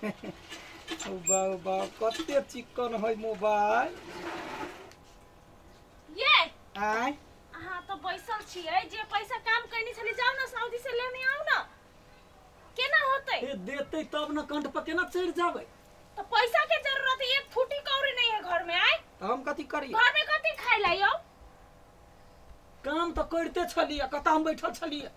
बा बा कते चिकन है मोबाइल। ये आय। अहाँ तऽ बैसल छियै, जे पैसा काम कैने छली, जाउ ने सऊदी से लेने आउ ने, केना होतै? ए देतै तब ने, कंठ पर केना चढ़ि जाबै? तऽ पैसा के जरूरत है, एक फूटी कौड़ी नहीं है घर में। आय। तऽ हम कथी करियै? घर में कथी खाइ ला यौ? काम तऽ करिते छलियै, कतऽ हम बैठल छलियै?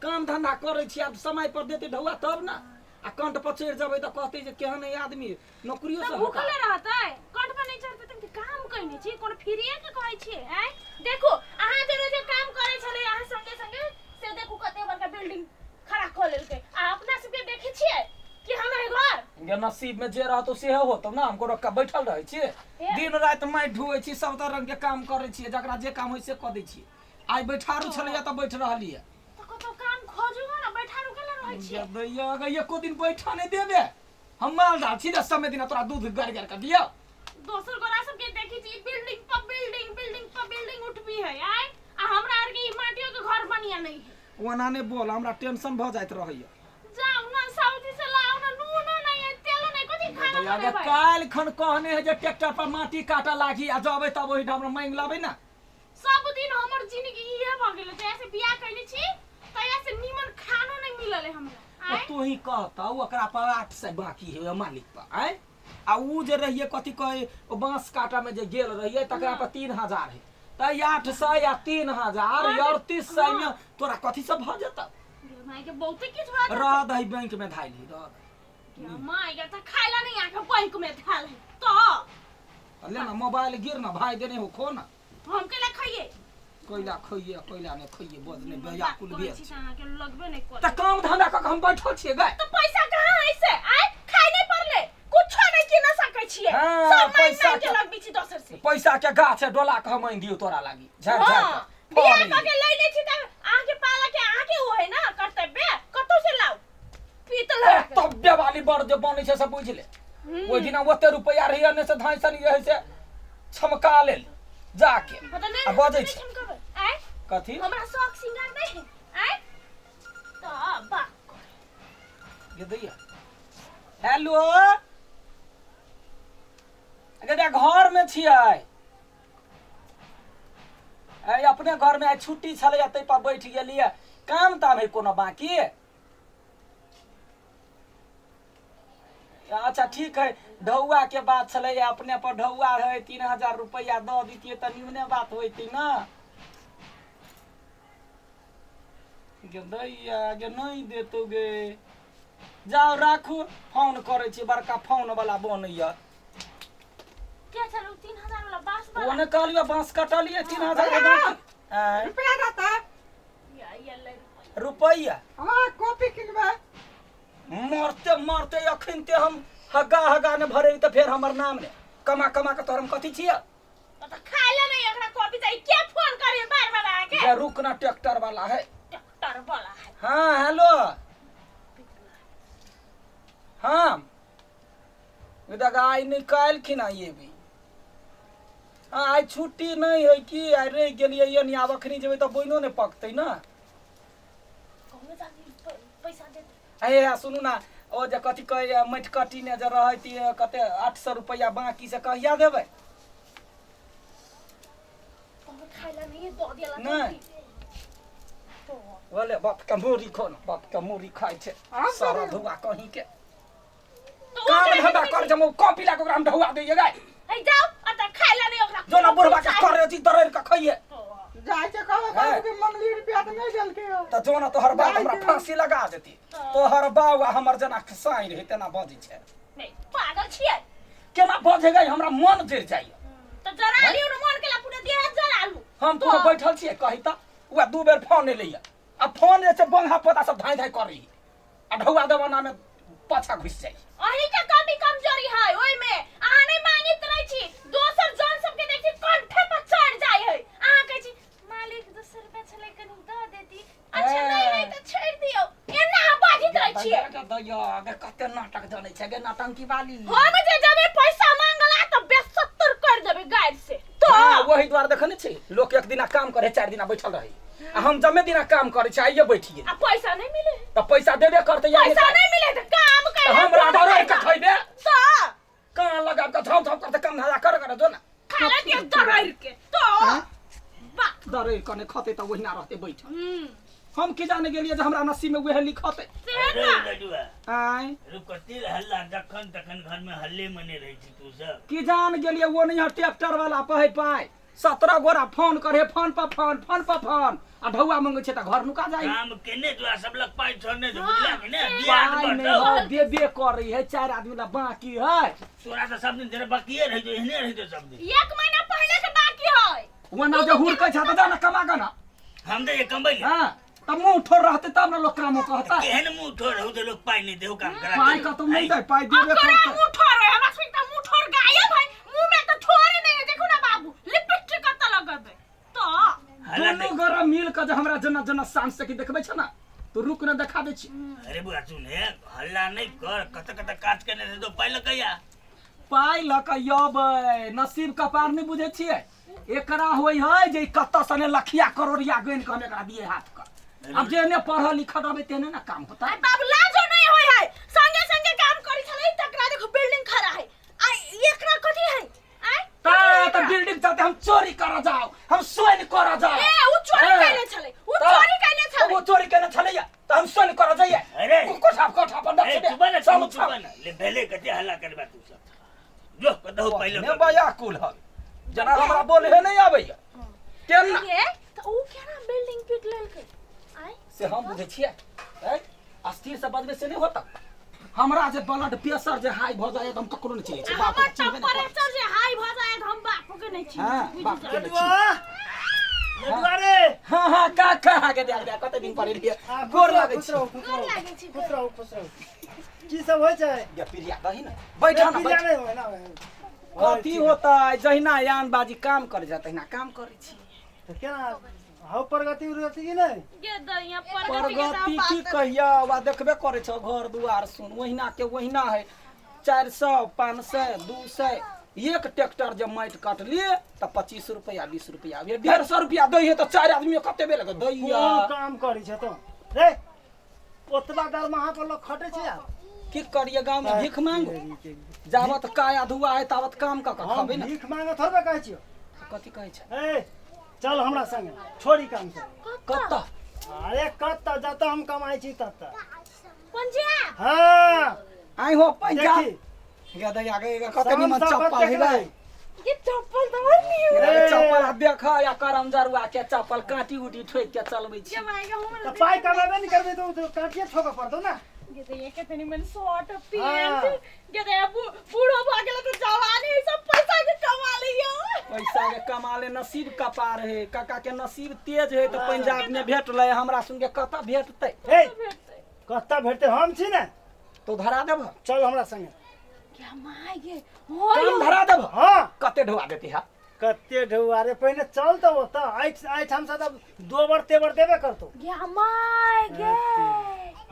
काम धंधा करै छी, आब समय पर देतै ढौआ तब ने। आ कंठ पर चढ़ि जेबै तऽ कहतै जे केहन है आदमी, नौकरियो तऽ से भूखले रहतै, कंठ पर नहीं चढ़तै तऽ काम कैने छी, कोनो फ्रीए के कहै छियै? आँय देखू, अहाँ जे रोजे काम करै छलै अहाँ संगे संगे, से देखू कते बड़का बिल्डिंग खड़ा कऽ लेलकै, आ अपना सबके देखै छियै कि हम है घर गे। नसीब में जे रहतो सेहे होतो ने। हम कोनो बैठल रहै छियै? दिन राति माटि ढोऐ छी, सब तरह रंग के काम करै छियै, जकरा जे काम होइ से कऽ दै छियै। आइ बैठारू छलैया तऽ बैठ रहलियै। तऽ कतौ काम खोजू ने, बैठारू केला रहै छियै? दैया अगर एको दिन बैठा नहि देबे, हम मालदार छी रे, समय दिना तोरा दूध गारि गारि कऽ दियौ। दोसर गोरा सबके देखै छी बिल्डिंग पर बिल्डिंग, बिल्डिंग पर बिल्डिंग उठबी है। आय, आ हमरा आर के ई माटियो के घर बनिया नहीं है। ओना नहि बोल, हमरा टेंशन भऽ जाइत रहैया। जाउ ना सऊदी से लाउ ना, नूनो नहीं है, तेलो नहीं, कथी खाना दैया गे, बनेबै? काल्हि खन कहने है जे ट्रैक्टर पर माटि काटऽ लागी आ जबै तब ओहिठाम मांगि लेबै ने। सब दिन हमर जिंदगी इहे भ गेलै, जहिया से बियाह कैने छी तहिया से नीमन खानो नहीं मिलल है हमरा। आँय? तू ही कहता, ओकरा पर 800 बाकी है मालिक पर। आँय, आ ऊ जे रहिए कथी कहे, ओ बांस काटा में जे गेल रहिए तकरा पर 3000 है, तऽ 800 या 3000 3800 में तोरा कथी सब भऽ जेतौ? गे माय के, बहुते किछु भऽ जेतै। रह दही, बैंक में धाइली रह दही। गे माय के, तऽ खाय ला नहीं आके बैंक में धाल है तो। ले ना मोबाइल, गिर ना भाई देने हो, खो ना। हम केला खाइए? कोयला खोइए, कोयला नहि खोइए, बज नहि बेयाकुल कहै भेल छी छी। तऽ अहाँके लगबे नहि तऽ करे। काम धंधा कऽ के हम बैठल छियै गै। तऽ पैसा कहाँ है से? आय, खाय नहीं पड़ले, कुछो नहीं किन सकै छियै। हाँ, सब मांगि पैसा मांगि के लगबै छी दोसर से। पैसा के गाछ है, डोला के हम आनि दियौ तोरा लागी झाड़ि झाड़ि हाँ, कऽ बियाह फड़ै। कऽ के लै लै छी तऽ अहाँके पाला के अहाँके ओ है ना कर्तव्य, कतौ से लाउ पीतल ए, तब्बे वाली बड़ जे बनै छै से बुझि ले। ओहि दिना ओते रुपैआ रहैया ने से धाँइ सनी रहै से छमका लेल जाके। हाँ तऽ नहि आ बजै नहि छै। छमकबै। आँय? कथी? हमरा शौक सिंगार नहीं है। आँय, तऽ बाप ये दैया। हेलो गे, घर में छियै? आइ अपने घर में आइ छुट्टी छलैया ताहि पर बैठ गेलियै। काम ताम है कोनो बाकी? अच्छा ठीक है, ढौआ के बात छलै, अपने पर ढौआ है, 3000 रुपैआ दऽ दितियै तऽ निमने बात होइतै ने। गे दैया गे, नहि देतौ गे, जाउ राखू, फोन करै छी, बड़का फोन वाला बनैया। के छल 3000 वाला बांस ओ वाला? ने कहलियै बाँस कटलियै 3000 के बाकी। आँय? रुपया देता। या या ले रुपैआ। रुपैआ? हाँ, कॉपी किनबै। मरते मरते अखन ते हम हगा हगा ने भरे तऽ फेर हमर नाम ने कमा कमा के तोहर हम कथी छियै? तऽ खाय ले नहीं एकरा कॉपी चाहिए, के फोन करे बार बार आके? जे रुक ना, ट्रैक्टर वाला है। ट्रैक्टर वाला है। हाँ हेलो, हाँ देख, आइ नहि काल्हिखिन आइ भी। हाँ, आइ छुट्टी नहि है की? आइ रहि गेलियै यानी आब अखनी जेबै तऽ बोइनो नहि पकतै ने। कहूँ जाके पैसा दे। हे सुनू ना, ओ जे कथी कहैए माटि कटीने जे रहै ती कते 800 रुपैआ बाकी, से कहिया देबै? कहूँ खाय ला नहीं दऽ देला। नहि। तो बोले बाप के मूड़ी खो ना, बाप के मूड़ी खाइ छै। आब सारा देबै। धुआ कहीं के तो काम ओकरा धंधा नहीं कर जम कॉपी ला के ओकरा हम ढौआ दैये गाय। हे जाओ, अतः खाय ला नहीं ओकरा जो ना बुढ़बा के चाही। करे छी दरड़ के खइये। तो जाइ छै कहबो हैं? कहबो कि मंगली रुपया तऽ नहि देलकै हौ। तऽ जो ना तोहर बाप जाइ हमरा छै। फांसी लगा देती। तोहर बाप आ हमर जेना साँइ रहै तेना बजै छै। नहीं, पागल छियै। केना बजे गई, हमरा मन जरि जाइए। तऽ जरा लियौ ने, मन केला पूरा देह जरा लू। हम कोनो बैठल छियै? कही तऽ उएह दू बेर फोन एलैया आ फोन जे छै बंघा पोता सब धाँइ धाँइ करै आ ढौआ दबाना में पाछा घुसि जाइ। अहीं के कमी कमजोरी है ओइ में, अहाँ नहीं मांगित रहै छी। दोसर जन सबके देखै छी कंठे पर चढ़ जाइ है, अहाँ कहै छी मालिक 200 रुपया छलै कनी दऽ देती, अच्छा नहीं है तऽ छोड़ि दियौ, एना अहाँ बाजैत रहै छियै। दैया गे, कते नाटक जनै छै गे नौटंकी वाली। हम जे जबे पैसा मांगला तऽ बेसत्तर कर देबै गाड़ि से तो। हाँ, वही द्वारे देखै नै छी लोक एक दिना काम करे 4 दिना बैठल रहै, आ हम जमे दिना काम करै छी आइये बैठिए। आ पैसा नहीं मिले? तऽ पैसा देबे करतै या पैसा नहीं मिले तऽ काम तऽ करे हमरा डरे के लिखते तऽ ओहिना रहते बैठल। हम्म। हम की जाने गेलियै जे हमरा नसीब में उहे लिखते। सेहे अरे तऽ। लडुआ आँय रुक, कते हल्ला जखन तखन घर में हल्ले मने रहै छी तू सब। की जान गेलियै वो नहीं ट्रैक्टर वाला पहे पाय 17 गोरा फोन करे, फोन पर फोन, फोन पर फोन, आ ढौआ मंगे छै त घर नुका जाई। काम केने जो सब लग पाई छोड़ने जो, हाँ, बुझला कि ने? बियाह पाई बढ़तौ। नहीं हो, देबे करी है, 4 आदमी ला बाकी है। तोरा तो सब दिन तेरे बाकिए रह जो, एहने रह जो सब दिन। एक महीना पहले से बाकी है। वना जे हुड़कै छै त जा ना कमा के ना। हम तो ये कमबै ले। हां, त मुंह ठोर रहते तब ना लोग कामो कहता। केहन मुंह ठोर रहू जे लोग पाई नहीं देहु काम करा पाई देहु। कतौ नहीं दे, पाई देबे ओकरा करतै। मुंह ठोर है, हमरा सुन त मुंह ठोर गायब है, मुंह में त ठोर ही नहीं है। देखू ना बाबू, लिपस्टिक कत लगबे त हल्ला दुनू देख। गोरा मिल के जे हमरा जना जना शान से की देखबै छै ना, तो रुक न देखा दै छी। अरे बुआ सुन हे, हल्ला नहीं कर, कत कत काज केने से तो पाई लगैया। पाई लऽ के अबै, नसीब कपार नहीं बुझै छियै। एकरा होय है जे कत सने लखिया करोड़िया गनि के हम एकरा दिए हाथ के। अब जेने पढ़ल लिखल रहबै तेने ना काम होता। अरे बाबू लाजो नहीं होय है, संगे संगे काम करी छलै तकरा देखो बिल्डिंग खड़ा है, आ एकरा कथी है? आय ता त बिल्डिंग चलते हम चोरी कर जाओ, हम सोन कर जाओ। ए उ चोरी ए, कैले छलै, उ त- चोरी कैले त छलै। वो चोरी केने छलैया त हम सोन कर जाइए। अरे। कोठा कोठा पर ए, रख दे। चुप ना, चल, चुप चल। ना। ले पहले कते हल्ला करबा तू सब। जो कतहु पहिले ने बया कुल हल जना हमरा बोले नहीं आबैया केना ये त उ केना बिल्डिंग पीट लेलकै? आय से हम बुझै छियै। ऐ अस्थिर से बजबै से नहीं होता। हमरा जे ब्लड प्रेशर जे हाई भऽ जाए त हम ककरो नहीं चिन्है छी। आ बाप हमर के चिन्हबे नहि करै। टेम्परेचर जे हाई भ जाए त हम बाप के नहीं चिन्है हाँ, छी, बाप बुझि के जाउ। नहीं लडुआ, लडुआ रे। हाँ हाँ का का के देख देख कते दिन पर एलियै। आ, गोर खुश रहो, लागै खुश छी। रहू, खुश गोर रहू। लागै छी, खुश रहू, खुश रहू। की सब होइ छै? या प्रिया दही ना बैठा ना, प्रिया बैठ। नहि होइ ना, होइ। कथी होता जहिना यान बाजी काम करे जा तहिना काम करे छी। तऽ केना हौ प्रगति उर्गति की नहि? गे दैया प्रगति के प्रगति तऽ की बात कहिया वा देखबे करे छौ, घर दुआर सुन ओहिना के ओहिना है। 400 500 200 एक ट्रैक्टर जे माटि काटलिए तऽ 25 रुपया 20 रुपया 150 रुपया दै है तऽ 4 आदमी कते बेर लगे दैया। कोन काम करै छै तो रे? ओतबा दरमाहा पर लोग खटै छै आब। की करिए गाँव में भीख मांगू, जाबत काया धुआ है ताबत काम कऽ के हम खबै ना। भीख मांगे थोड़बे कहै छियौ। कथी कहै छै? ए चल हमरा संगे, छोड़ी काम सब। कतऽ? अरे कतऽ, जतऽ हम कमाइ छी ततऽ। पंजाब। हाँ आइ हो पंजाब। देखी। गे दैया गे, गे, कते शाम निमन सब चप्पल कतेक है गे। रहै? ये चप्पल तऽ बड़ नीक। गे, चप्पल आ देख या करम जरुआ के चप्पल काटी उटी ठोकि के चलबै छी। गे माय गे, हमरा तऽ पाइ कमेबे नहि करबै तऽ ओ तऽ काटिए ठोकऽ पड़तौ ना। गे दैया कते निमन शर्ट हाँ। पेंट। गे दैया बूढ़ो भऽ गेलै तऽ जवानी है, सब पैसा के कमा लियौ। पैसा के कमा ले नसीब कपार है, काका के नसीब तेज है तऽ पंजाब में भेटलै, हमरा सुन के कतऽ भेटतै? ए कतऽ भेटतै, हम छी ने। तो धरा देबह? चल हमरा संगे। गे माय गे, हो काम यौ। धरा देबह? हाँ। कते ढुआ देती है? कते ढौआ रे, पहिने चल तऽ ओतऽ, एहिठाम से तऽ दोबर तेबर देबे करतौ। गे माय गे।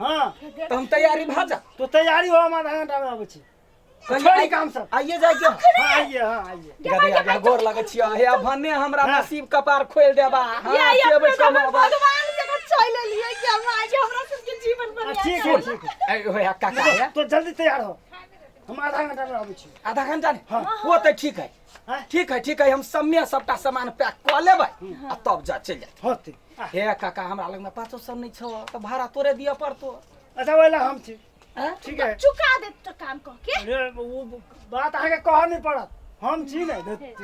हाँ तऽ हम तैयारी भऽ जा। तो तैयारी हो, हम आधा घंटा में आबै छी। छोड़ी काम सब। आइए जाइ के। हाँ आइए, हाँ आइए। गदे आगे गोर लगै छियै हे, भने हमरा हाँ। नसीब कपार खोलि देबा। हाँ, या या के अपने बैठा हमर बाबा। भगवान से चलि एलियै। गे माय गे, हमरा सबके जीवन हाँ, बढ़िया ठीक चल। है, ठीक है। ए, होय, काका है। तो जल्दी तैयार हो, हम आधा घंटा में आबै छी। आधा घंटा ने? हाँ। वो तऽ ठीक है। हाँ? ठीक है, ठीक है, हम समय सबटा सामान पैक कऽ लेबै आ तब जा चलि जायब। होतै। आ, हे काका, हमरा लगमे 500 नहि छौ तऽ भाड़ा तोरे दिअ पड़तो। अच्छा ओहि लए हम छी। आँय? ठीक है। चुका देत तऽ काम कऽ के। अरे, ओ बात अहाँके कहऽ नहि पड़त, हम छी ने।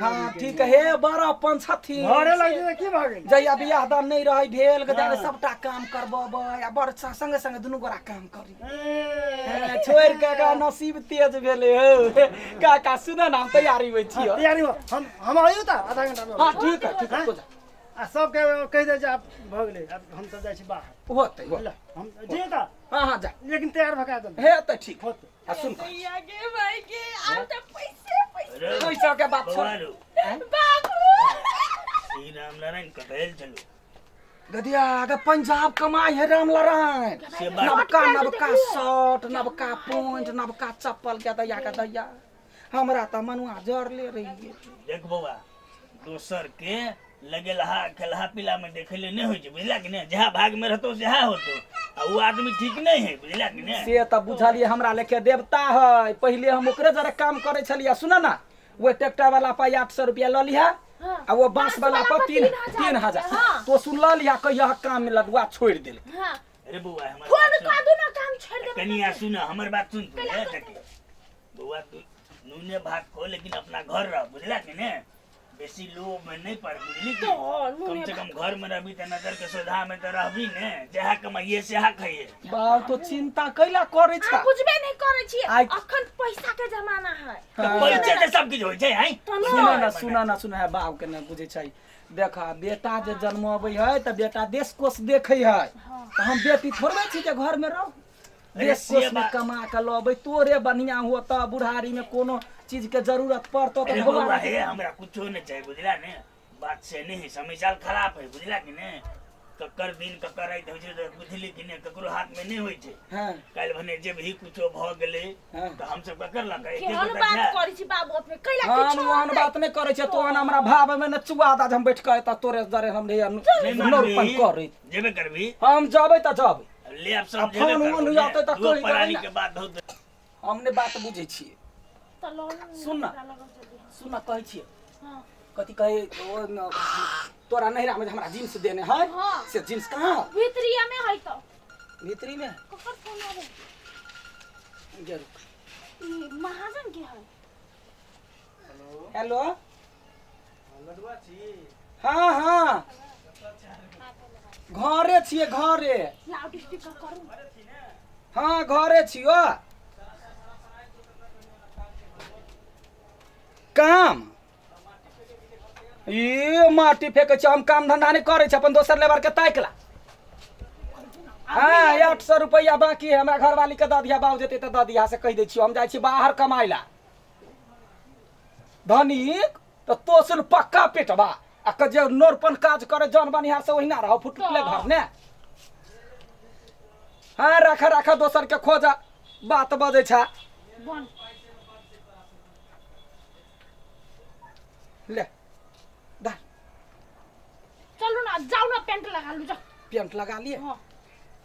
हाँ ठीक है, हे बड़ अपन छथिन। घरे लग जेतै की भऽ गेल? जहिया बियाह दान नहीं रहे भेल गदा हाँ। सबटा काम करबबै आ बड़ संगे संगे दुनू गोरा काम करी। ए, ए, छोड़ि के का नसीब तेज भेलै हौ। काका सुन ना, हम तैयारी होइ हाँ, छियै। तैयारी हो, हम आइयो तऽ आधा घंटा में। हाँ ठीक है, ठीक है, हाँ? तो जा। आ सबके कहि दे जे आब भऽ गेलै, आब हमसब जाइ छी बाहर। होतै, होतै। ल, हम जियो तऽ। हाँ हाँ जा। लेकिन तैयार भऽ के आबि। हे तऽ ठीक। होतै। आ सुन कह। दैया गे भाई गे, आब तऽ पैसे पैसे। अरे पैसा के बात छोड़। बौआ रौ, बाबू श्री राम नारायण कतऽ आयल छलौ? गदिया गे पंजाब कमाई है राम नारायण। से बात। नबका नबका शर्ट, नबका पैंट, नबका चप्पल के दैया के दैया। हमरा तऽ मनुआ जरले रहिए। देख बौआ, दोसर के लगेलहा खेलहा पीला में देखे ले नहीं होइ छै, बुझला कि नहि? जहाँ भाग में रहतो सेहा होतो, आ उ आदमी ठीक नहीं है, बुझला कि नहि? से तऽ बुझलियै, हमरा लेखे देवता है। पहिले हम ओकरे जरे काम करै छलियै। सुन ना, वो ट्रैक्टर वाला पाई 800 रुपया लऽ लिहा हाँ। आ वो बांस वाला पर तीन 3000। हाँ। तो सुनल या कहिया काम में लडुआ छोड़ देल। हाँ। अरे बौआ हमर फोन बात सुन। कऽ दू ना, काम छोड़ देबै। कनिया सुन, हमर बात सुन तू। कैला ए, करतै? टकी। बौआ तू नूने भात खो, लेकिन अपना घर रह, बुझला कि ने? बेसी लोभ में नहीं पड़, बुझली कि? तो नूने कम से कम घर में रहबी त नजर के सोझा में त रहबी ने, जहाँ कमाइए सेहा खाइए। बाप तो चिंता कैला करै अहाँ छा? बुझबे नहीं करै छियै। आइ- अखन पैसा के जमाना है। तऽ हाँ। पैसे से सब किछु होइ छै हैं? तऽ नहि। सुना ना, सुना ना, सुना है बाप के ने बुझै छै। देखा बेटा जे जन्म अबै है तऽ बेटा देश कोष देखै है, तऽ हम बेटी थोड़बे छी जे घर में रह। अरे देश से कोष में बात- कमा के लबै तोरे बढ़िया होता, बुढ़ारी में कोनो चीज के जरूरत पड़तो अरे तऽ बौआ भगवान हे, हमरा कुछो नहीं चाहिए, बुझला ने? बात से नहीं है, समय साल खराब है, बुझला कि ने? ककर दिन ककर राति होइ छै तऽ बुझली कि ने, ककरो हाथ में नहीं होइ छै। हाँ। काल्हि भने जे भी कुछो भऽ गेलै हाँ। तऽ हमसब ककर लऽ कऽ एके केहन गोटा बात छै। करै छी बाबू अपने, कैला हम किछो ओहन होतै? बात नहि करै छियै। तोहन हमरा भाव में ने चुआ दा जे हम बैठ के एतऽ तोरे जरे हम रहियै नहि नौरपन मानबही, करै। जेबे करबी? हम जबै तऽ जबै। ले आब आ सब जेबे फोन करबो उन ने। औतै तऽ दुओ कहि देबै प्राणी ने। के बात होतै। हम नहि बात बुझै छियै। तऽ लऽ लू। सुन ना। ओकरा लगाउ जल्दी। सुन ना, कहै छियै। हाँ। कथी कहै ओ न, तोरा नैहरा में जे हमरा जींस देने है, हाँ। से जींस कहाँ? भितरिया में है तऽ। भीतरी में? ककर फोन आबै? गे रुक। ई महाजन के है। हेलो। लडुआ छी? हाँ हाँ, घरे छियै, घरे। लाउड स्पीकर करू। हाँ, घरे छियो। काम ई माटी फेकै छी? हम काम धंधा नहि करै छी, अपन दोसर लेबर के ताकि ला। हाँ, 800 रुपैआ बाकी है, हमरा घरवाली के दऽ दिहा, बाबू जेतै तऽ दऽ दिहा, से कहि दै छियौ। हम जाइ छी बाहर कमाइ ला। धनिक तऽ तो सुन पक्का पेटबा आ क जे नोरपन काज करे जन बनिहार से ओहिना रहो फुटले घर ने। हाँ, राख राख, दोसर के खोजा, बात बजै छा। बन। ले दा। चलू ना, जाउ ना, पेंट लगा लू, जाउ। पेंट लगा लिए। हाँ।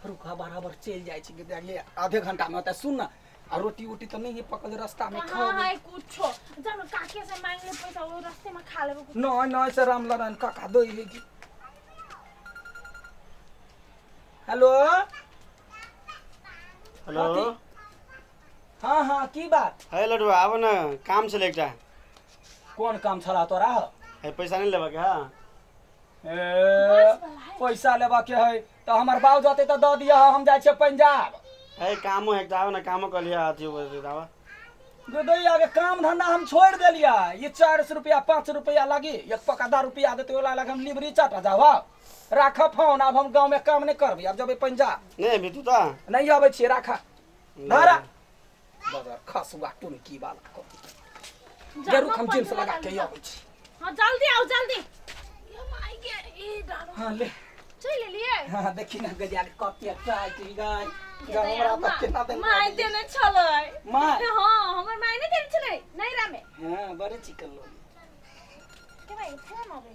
रुका, बराबर चलि जाइ छी, देखिए आधे घंटा में होता। सुन ना, आ रोटी उटी तऽ नहीं पकल, रास्ता में कहाँ खाओ। है कुछो? जाउ ना, काके से मांग ले पैसा, वो रास्ते में खा लेबो कुछ। नहीं नहीं, से राम नारायण काका दो है की। हेलो। हेलो। कथी? हाँ हाँ, की बात? हे लडुआ, आबो ने, काम छलै एकटा। कोन काम छला तोरा? हे, पैसा नहीं लेबऽ के है? ए, बस वाला है। पैसा लेबा के है तऽ हमर बाप जते तऽ दऽ दिअ, हम जाइ छियै पंजाब। हे, कामो है एकटा, आबो ने, कामो कऽ लिअ, अथी आबऽ। दैया के काम धंधा हम छोड़ देलियै। ये 400 रुपया 5 रुपया लगी, एक पका रुपया देते ओला लग हम लिबरी चटा जाओ। राख फोन, आब हम गाँव में काम नहीं करबै, आब जेबै पंजाब। नहीं अभी तू तऽ? नहीं अबै छियै, राख धारा बगर खसुआ टुनकी वाला को। जाउ गे रुक, ना, हम पेंट जींस लगा लू, के जाउ। अबै छी। हाँ, जल्दी आओ, जल्दी। ये माय गे, ई डालो। हाँ, ले। चलि एलियै? हाँ, देखी ना गजा के कते टाइट गाय हमरा तऽ केना देल। माय देने छलै। माय? हाँ, हमर माय नहि देने छलै नैहरा में। हाँ, बड़े चिकन लोग। के भाई फोन आबै?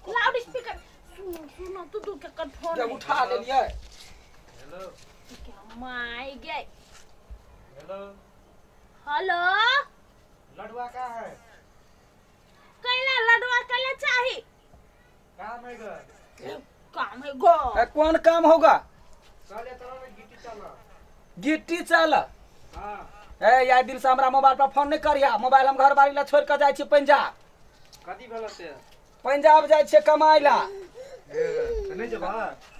Loud speaker. सुनो सुनो, तू तू के कर फोन जब है। उठा लेलियै। के माय गे। हेलो। हेलो। लडुआ कहाँ है? कैला लडुआ कैला चाही? काम है ग। काम है गो। ए, कौन काम होगा? चले चलो ने, गिट्टी चलो। गिट्टी चल। हाँ। ए, आइ दिन से हमरा मोबाइल पर फोन नहीं करिया। मोबाइल हम घर बारी ला छोड़ के जाइ छी पंजाब। कथी भेल से? पंजाब जाइ छियै कमाइ ला। ए, नहीं जेबा?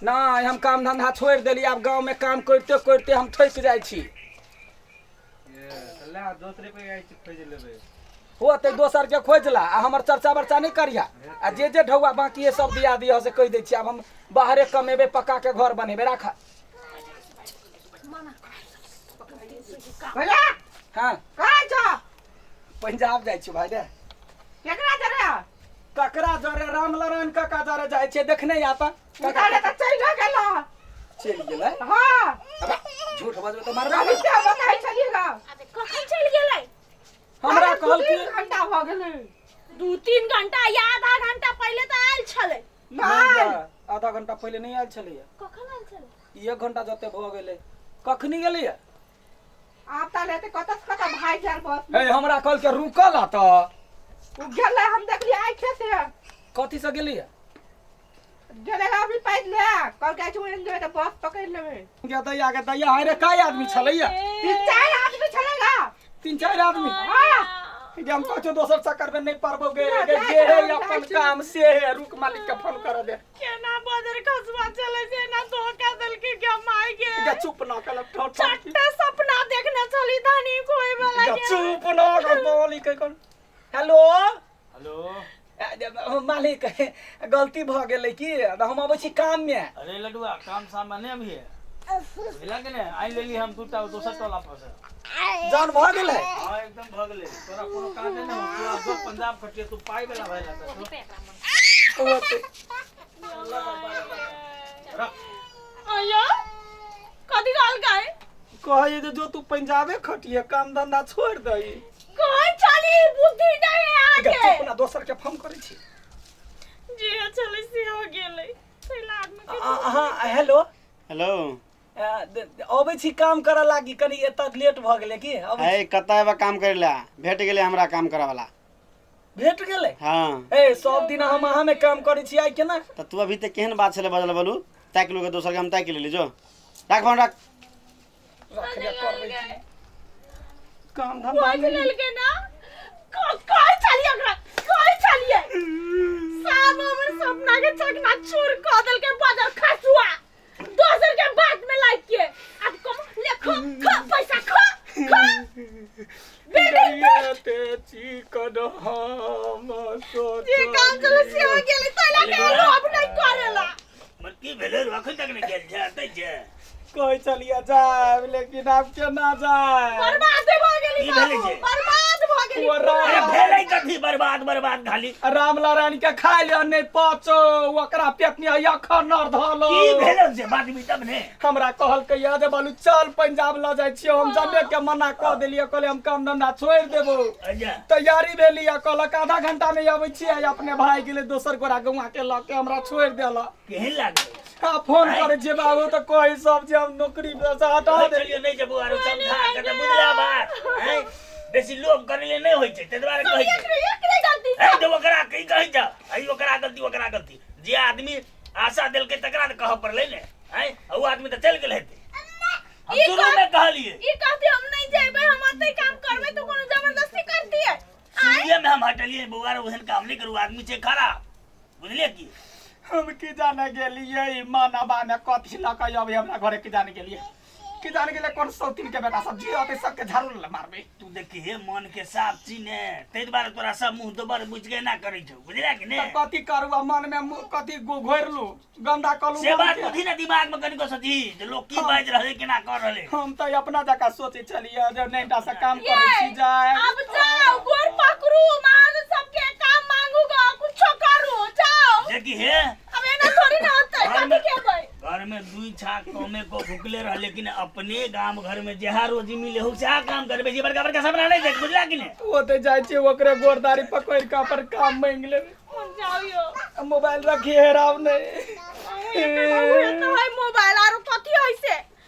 नहीं, हम काम धंधा छोड़ देली, आब गाँव में काम करते करते हम थकि जाइ छी। ए, तऽ ले दोसरे पे जाइ छी, खोजि लेबै। होते दोसर के खोजला आ हमर चर्चा बर्चा नहीं करिया। आ जे जे ढौआ बाकी है सब दिया दिया से कहि दै छी। आब हम बाहरे कमेबै, पक्का के घर बनेबै। राख। मना भैया। हाँ। कहाँ छौ? पंजाब जाइ छी भाइ रे। केकरा जरे? ककरा जरे? राम नारायण काका जरे जाइ छियै, देखने आता। उतारे तऽ चलि गेल। चलि गेलै? हाँ। अबे, झूठ बजबै तऽ मारबै। अभी से बताइ छलियै गा। अबे, कखन चलि गेलै? हमरा कहल 3 कि घंटा भऽ गेलै। 2-3 घंटा या आधा घंटा पहिले तऽ आयल छलै। नहि। आधा घंटा पहिले नहि आयल छलैया। कखन आयल छलै? एक घंटा जते भऽ गेलै। कखनी गेलैया? आब तऽ लेते कतऽ से कतऽ भागि जायल बस। हे, हमरा कहल के रुकल आ तऽ उ गेलै हम देखलियै आँखे से। कथी से गेलियै? गेलै अभी पैदले, कहलकै छै ओहन जेबै तऽ बस पकड़ि लेबै। गे दैया, गे दैया, अरे काय आदमी छलैया? तीन चारि आदमी छलैगा। तीन चारि आदमी? हाँ। गे हम कहै छियौ दोसर चक्कर में नहीं पड़बो गे। ना, गे जाइ जे छै, है जाइ अपन छै। काम से है। रुक, मालिक के फोन कर दे। केना बदर खसुआ चले से ना धोखा देलकै के माय गे। गे चुप ना कल ठोर ठोर। चट्टा सपना देखने छली धनी कोई वाला गे के। चुप ना कर मालिक के कौन। हेलो। हेलो। मालिक, गलती भऽ गेलै की, हम अबै छी काम में। अरे लडुआ, काम साम में नहीं अभी है, बुझला कि नहीं? आई लेली हम दूटा दोसर टोला पर से। जान भऽ गेलै? हाँ, एकदम भऽ गेलै। तोरा कोनो काज नहि हो, तू आब जो पंजाब खटिए, तू पाइ वाला भए तू। होतै। रख। अयो, कथी कहलकै? कहै जे जो तू पंजाबे खटिए, काम धंधा छोड़ि दही। कहै छली बुद्धि नहीं है गे अहाँके। चुप ना, दोसर के फोन करै छी। जे छलै से हो गेलै, पहिला आदमी के। हाँ, हेलो। हेलो। अबै छी काम करऽ लागी, कनि एतऽ लेट भऽ गेलै की अबै। है कतऽ एबा काम करे ला? भेट गेलै हमरा काम करे वाला। भेट गेलै? हाँ। ए सब दिन हम अहाँ में काम करै छी, आइ केना? तऽ तू अभी तक केहन बात छलै बजल बोलू, ताकि लोग दोसर के, हम ताकि लेली। जो राख फोन, राख। रखबे करबै छी काम धंधा पूछ नहि। लेलकै ना। कहै छलियै ओकरा, कहै छलियै सब हमर सपना के चकना चूर कऽ देलकै बदर खसुआ, दोसर के बात में लाग के। अब कम ले, खो खो पैसा, खो खो बेटी। गैते चिकन हम जे काम चले से हो गेलै, तैला के रोब नहीं करेला। मर की भेलै रे? अखन तक नहि गेल छै, अतै छै। कहै छलियै जायब, लेकिन आब केना जायब? बर्बाद भऽ गेली की भेलै बाबू, जे? बर्बाद भऽ गेली। ओ अरे राम भेलै कथी? बर्बाद बर्बाद खाली। राम नारायण के खाय ले नहि पचो, ओकरा पेट में अखन नर धलो। की भेलै से बात भी तब ने। हमरा कहलकै या जे बालू चल पंजाब लऽ जाइ छियौ। हम जमे के मना कऽ देलियै, कहलियै हम काम धंधा छोड़ि देबो। अच्छा। तैयारी भेली आ कहलक आधा घंटा में अबै छियै, अपने भागि गेलै दोसर गोरा गौआ के लऽ के, हमरा छोड़ि देलक। केहन लागल? आ फोन करै छियै बाबू तऽ कहै सब जे हम नौकरी से हटा कहै दे। छलियौ नहि जेबो आरो, समझा के तऽ बुझला बात हैं? बेसी लोभ करै ले नहि होइ छै, ताहि दुआरे कहै छै। एकरे एकरे गलती। है जे ओकरा की कहै छ, है ओकरा गलती, ओकरा गलती। जे आदमी आशा देलकै तकरा ने कहऽ पड़लै ने। हैं, ओ आदमी तऽ चलि गेल हेतै। हम ई शुरू में कहलियै। ई कहती हम नहीं जेबै, हम ओतै काम करबै, तऽ कोनो जबरदस्ती करतियै? शुरुए में हम हटलियै बौआ रे, ओहन काम नहि करू, आदमी छै खराब, बुझलियै की? हम की जाने गेलियै मानवा में कथी लऽ के अबै हमरा घरे। की जाने गेलियै, की जाने गेलियै कोन सौतीन के बेटा सब जे अतै सबके झाड़ू लऽ मारबै। तू देखी हे, मन के साफ छी ने, ताहि दुआरे तोरा सब मुँह दोबर बुझि के एना करै छौ, बुझलियै कि ने? तऽ कथी करू? आ मन में कथी घोरलू, गंदा कलू से मन बात के। बुझी ने, दिमाग में कनिको सोची जे लोग की बाजि रहलै, केना कर रहलै। हम तऽ अपना जकाँ सोचै छलियै जे नैटा से काम ये, करै छी जाय। अब जाओ, गोर पकड़ू महाजन सबके, काम मांगू गा, कुछो करू, जाओ। देखी हे। अब एना थोड़ी ना होतै। घर कथी में खेबै? घर में दुई छाक कमे को भुकले रह, लेकिन अपने गाम घर में जहाँ रोजी मिले हो सएह काम करबे जे बड़का बड़का सपना नहीं देख, बुझला कि ने? ओतै जाइ छियै, ओकरे गोरदारी पकड़ि कऽ अपन काम मांगि लेबै। हम जाओ यो। मोबाइल रखी हेराब नहि। उहे तऽ है मोबाइल, आरो कथी है से?